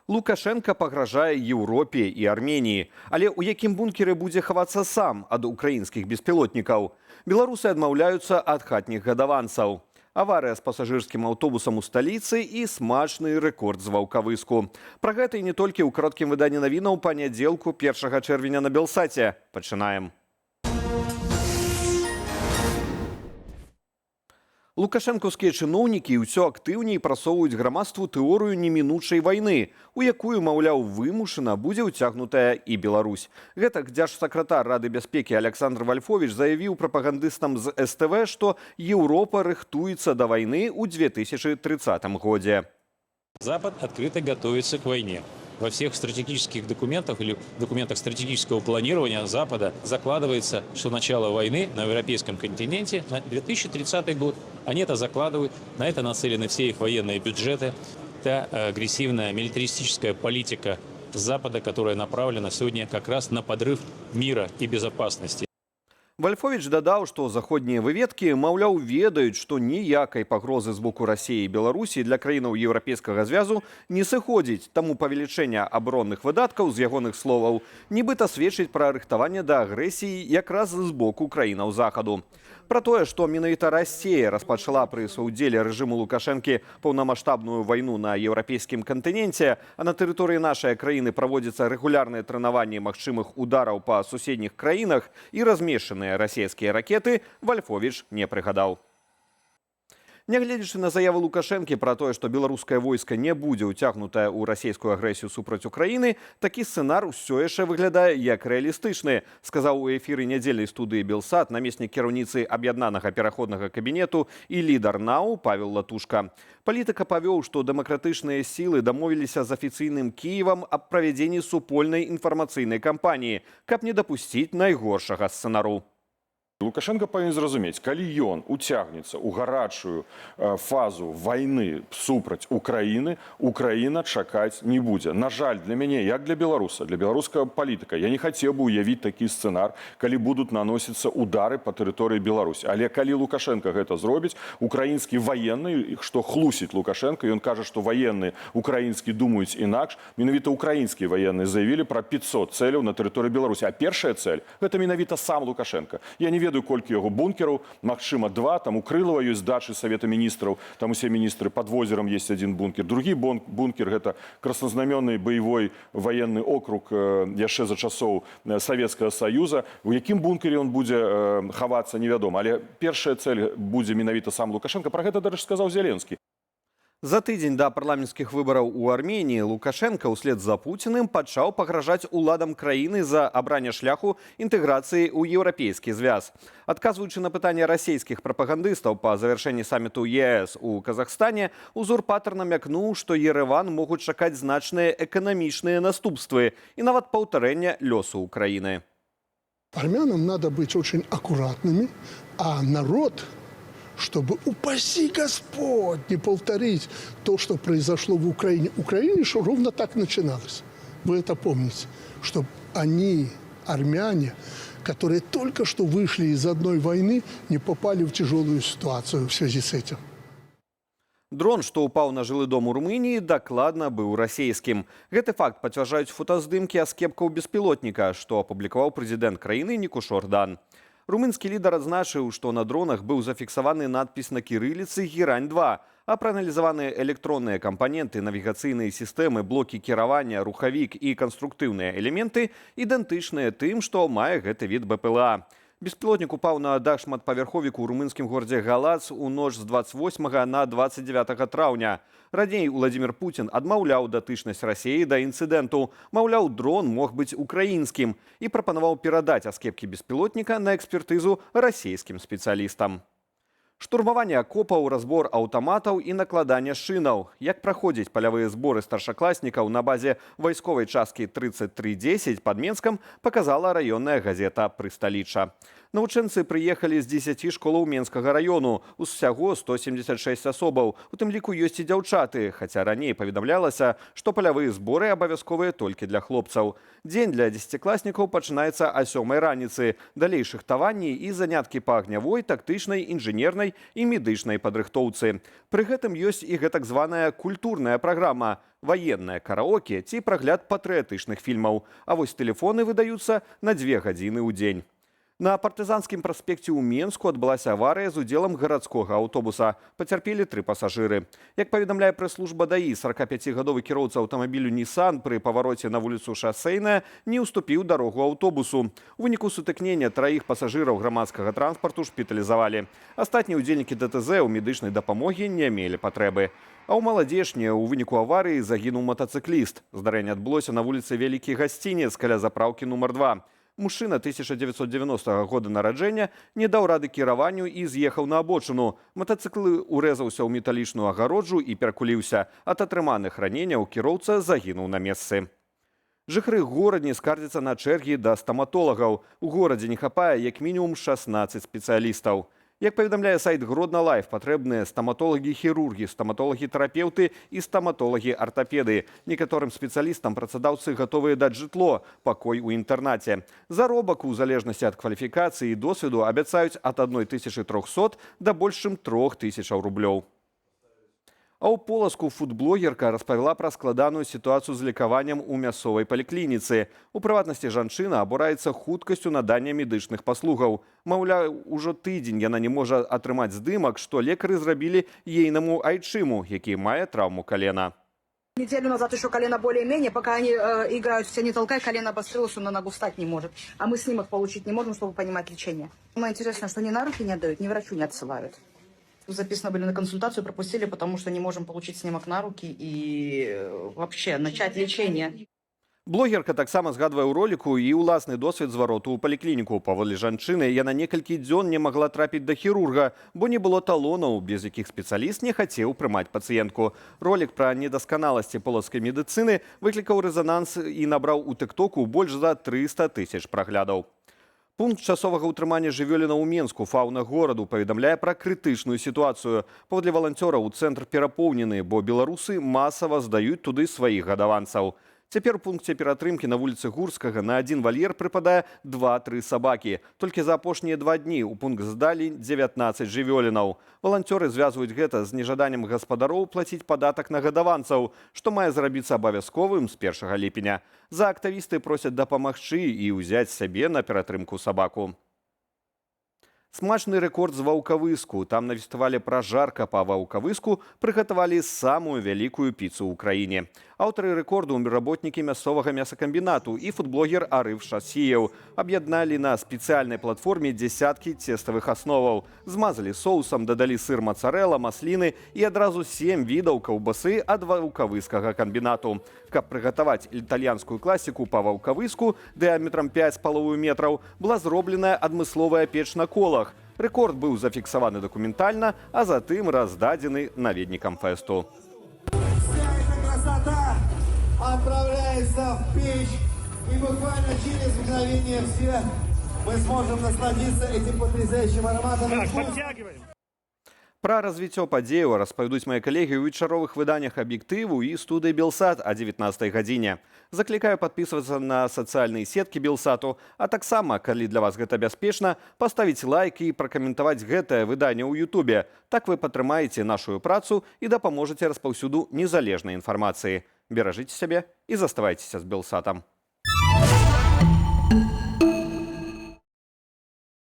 Лукашэнка пагражае Еўропе і Арменіі, але ў якім бункеры будзе хавацца сам ад украінскіх беспілотнікаў? Беларусы адмаўляюцца ад хатніх гадаванцаў. Аварыя з пасажырскім аўтобусам у сталіцы і смачны рэкорд з Ваўкавыску. Пра гэта і не толькі ў кароткім выданні навінаў панядзелку 1 чэрвеня на Белсаце. Пачынаем. Лукашэнкаўскія чыноўнікі ўсё актыўней прасоўваюць грамадству тэорыю немінучай вайны, у якую, маўляў, вымушана будзе ўцягнутая і Беларусь. Гэтак дзяржсакратар Рады бяспекі Аляксандр Вальфовіч заявіў прапагандыстам з СТВ, што Еўропа рыхтуецца да вайны ў 2030 годзе. Запад открыто готовится к войне. Во всех стратегических документах или документах стратегического планирования Запада закладывается, что начало войны на европейском континенте на 2030 год. Они это закладывают, на это нацелены все их военные бюджеты. Та агрессивная милитаристическая политика Запада, которая направлена сегодня как раз на подрыв мира и безопасности. Вальфовіч дадаў, што заходнія выведкі, маўляў, ведаюць, што ніякай пагрозы з боку Расіі і Беларусі для краінаў Еўрапейскага звязу не сыходзіць, таму павелічэнне абаронных выдаткаў, з ягоных словаў, нібыта сведчыць пра рыхтаванне да агрэсіі якраз з боку краінаў Захаду. Пра тое, што менавіта Расія распачала пры саўдзеле рэжыму Лукашэнкі паўнамасштабную вайну на еўрапейскім кантыненце, а на тэрыторыі нашай краіны праводзяцца рэгулярныя трэнаванні магчымых удараў па суседніх краінах і размешчаныя расійскія ракеты, Вальфовіч не прыгадаў. Нягледзячы на заявы Лукашэнкі пра тое, што беларускае войска не будзе ўцягнутае ў расійскую агрэсію супраць Украіны, такі сцэнар усё яшчэ выглядае як рэалістычны, сказаў у эфіры нядзельнай студыі Белсат намеснік кіраўніцы Аб'яднанага пераходнага кабінету і лідар НАУ Павел Латушка. Палітык апавёў, што дэмакратычныя сілы дамовіліся з афіцыйным Кіевам аб правядзенні супольнай інфармацыйнай кампаніі, каб не дапусціць найгоршага сцэнару. Лукашэнка павінен зразумець, калі ён уцягнецца ў гарачую фазу вайны супраць Украіны, Украіна чакаць не будзе. На жаль, для мяне, як для беларуса, для беларускага палітыка, я не хацеў бы уявіць такі сцэнар, калі будуць наносіцца удары па тэрыторыі Беларусі. Але калі Лукашэнка гэта зробіць, украінскі ваенны, што хлусіць Лукашэнка, ён кажа, што ваенныя украінскі думаюць інакш, менавіта украінскія ваенныя заявілі пра 500 цэляў на тэрыторыі Беларусі. А першая цэль — гэта менавіта сам Лукашэнка. Я не ведаю, колькі яго бункераў, магчыма, два, там у Крылова ёсць дачы Савета міністраў, там усе міністры, под возерам есть один бункер. Другі бункер — гэта краснознаменный боевой военный округ яшчэ за часоў Савецкага Саюза. У якім бункере ён будзе хавацца, невядома. Але першая цэль будзе менавіта сам Лукашэнка. Пра гэта, дарэчы, сказаў Зеленскі. За тыдзень да парламенцкіх выбараў у Арменіі Лукашэнка ўслед за Пуціным пачаў пагражаць уладам краіны за абранне шляху інтэграцыі ў Еўрапейскі звяз. Адказваючы на пытанне расійскіх прапагандыстаў па завяршэнні саміту ЕС у Казахстане, узурпатар намякнуў, што Ерэван могуць чакаць значныя эканамічныя наступствы і нават паўтарэння лёсу Украіны. Армянам надо быть очень аккуратными, а народ, чтобы, упаси Господь, не повторить то, что произошло в Украине. Украине что ровно так начиналось. Вы это помните. Чтобы они, армяне, которые только что вышли из одной войны, не попали в тяжелую ситуацию в связи с этим. Дрон, што ўпаў на жылы дом у Румыніі, дакладна быў расейскім. Гэты факт пацвярджаюць фотаздымкі аскепкаў беспілотніка, што апублікаваў прэзідэнт краіны Нікушор Дан. Румынскі лідар адзначыў, што на дронах быў зафіксаваны надпіс на кірыліцы «Герань-2», а прааналізаваныя электронныя кампаненты, навігацыйныя сістэмы, блокі кіравання, рухавік і канструктыўныя элементы ідэнтычныя тым, што мае гэты від БПЛА. Беспілотнік упаў на дах шматпавярховіку ў румынскім горадзе Галац у ноч з 28 на 29 траўня. Раней Уладзімір Пуцін адмаўляў датычнасць Расеі да інцыдэнту. Маўляў, дрон мог быць украінскім, і прапанаваў перадаць аскепкі беспілотніка на экспертызу расійскім спецыялістам. Штурмаванне акопаў, разбор аўтаматаў і накладанне шынаў. Як праходзяць палявыя зборы старшакласнікаў на базе вайсковай часткі 3310 пад Менскам, паказала раённая газета «Прысталічча». Навучэнцы прыехалі з 10 школаў Менскага раёну. Усяго 176 асобаў. У тым ліку ёсць і дзяўчаты, хаця раней паведамлялася, што палявыя зборы абавязковыя толькі для хлопцаў. Дзень для дзесяцікласнікаў пачынаецца а 7 раніцы. Далей рыхтаванні і заняткі па агнявой, тактычнай, інжынернай і медычнай падрыхтоўцы. Пры гэтым ёсць і гэтак званая культурная праграма. ваеннае караоке ці прагляд патрыятычных фільмаў. А вось тэлефоны выдаюцца на 2 гадзіны ў дзень. На Партызанскім праспекце ў Менску адбылася аварыя з удзелам гарадскога аўтобуса. Пацярпелі тры пасажыры. Як паведамляе прэс-служба ДАІ, 45-гадовы кіроўца аўтамабілю Nissan пры павароце на вуліцу Шасэйная не ўступіў дарогу аўтобусу. У выніку сутыкнення траіх пасажыраў грамадскага транспарту шпіталізавалі. Астатнія ўдзельнікі ДТЗ ў медычнай дапамогі не мелі патрэбы. А ў Маладзечне ў выніку аварыі загінуў матацыкліст. Здарэнне адбылося на вуліцы Вялікі Гасцінец каля запраўкі нумар 2. Мужчына 1990 года нараджэння не даў рады кіраванню і з'ехаў на абочыну. Матацыкл урэзаўся ў металічную агароджу і перакуліўся. Ад атрыманых раненняў кіроўца загінуў на месцы. Жыхары Горадні скардзяцца на чэргі да стаматолагаў. У горадзе не хапае як мінімум 16 спецыялістаў. Як паведамляе сайт Гродна Лайф, патрэбныя стаматолагі-хірургі, стаматолагі-тэрапеўты і стаматолагі-артапеды. Некаторым спецыялістам працадаўцы гатовыя даць жытло, пакой у інтэрнаце. Заробак у залежнасці ад кваліфікацыі і досведу абяцаюць ад 1300 да больш чым 3000 рублёў. А ў Полацку фудблогерка распавяла пра складаную сітуацыю з лекаваннем у мясцовай паліклініцы. У прыватнасці, жанчына абураецца хуткасцю надання медычных паслугаў. Маўляў, ужо тыдзень яна не можа атрымаць здымак, што лекары зрабілі ейнаму айчыму, які мае траўму калена. Неделю назад еще колено более-менее, пока они играют в «Тяни толкай», колено обострилось, он на ногу встать не может. А мы снимок получить не можем, чтобы понимать лечение. Самое интересное, что ни на руки не отдают, ни врачу не отсылают. Записаны были на консультацию, пропустили, потому что не можем получить снимок на руки и вообще начать лечение. Блогерка таксама згадвае ў роліку і ўласны досвед звароту ў паліклініку. Паводле жанчыны, яна некалькі дзён не магла трапіць да хірурга, бо не было талонаў, без якіх спецыяліст не хацеў прымаць пацыентку. Ролік пра недасканаласці полацкай медыцыны выклікаў рэзананс і набраў у тыктоку больш за 300 тысяч праглядаў. Пункт часовага ўтрымання жывёлінаў у Менску «Фауна гораду» паведамляе пра крытычную сітуацыю. Паводле валанцёраў, цэнтр перапоўнены, бо беларусы масава здаюць туды сваіх гадаванцаў. Цяпер у пункце ператрымкі на вуліцы Гурскага на адзін вальер прыпадае 2-3 сабакі. Толькі за апошнія 2 дні ў пункт здалі 19 жывёлінаў. Валанцёры звязваюць гэта з нежаданнем гаспадароў плаціць падатак на гадаванцаў, што мае зрабіцца абавязковым з 1 ліпеня. Заактывісты просяць дапамагчы і ўзяць сабе на ператрымку сабаку. Смачны рэкорд з Ваўкавыску. Там на фестывале «Пражарка па Ваўкавыску» прыгатавалі самую вялікую піцу ў краіне. Аўтары рэкорду — работнікі мясцовага мясакамбінату і фудблогер Арыф Шасіеў. Аб'ядналі на спецыяльнай платформе дзесяткі цеставых асноваў. Змазалі соусам, дадалі сыр мацарэла, масліны і адразу сем відаў каўбасы ад ваўкавыскага камбінату. Каб прыгатаваць італьянскую класіку па Ваўкавыску дыаметрам 5,5 метраў, была зробленая адмысловая печ на колах. Рэкорд быў зафіксаваны дакументальна, а затым раздадзены наведнікам фэсту. Вся эта красота отправляется в печь. И буквально через мгновение все мы сможем насладиться этим потрясающим ароматом. Так, подтягиваем. Пра развіццё падзеяў распавядуць мае калегі ў вечаровых выданнях «Аб'ектыву» і студыі Белсат а 19 гадзіне. Заклікаю падпісвацца на сацыяльныя сеткі Белсату, а таксама, калі для вас гэта бяспечна, паставіць лайк і пракаментаваць гэтае выданне ў Ютубе. Так вы падтрымаеце нашу працу і дапаможаце распаўсюду незалежнай інфармацыі. Беражыце сябе і заставайцеся з Белсатам.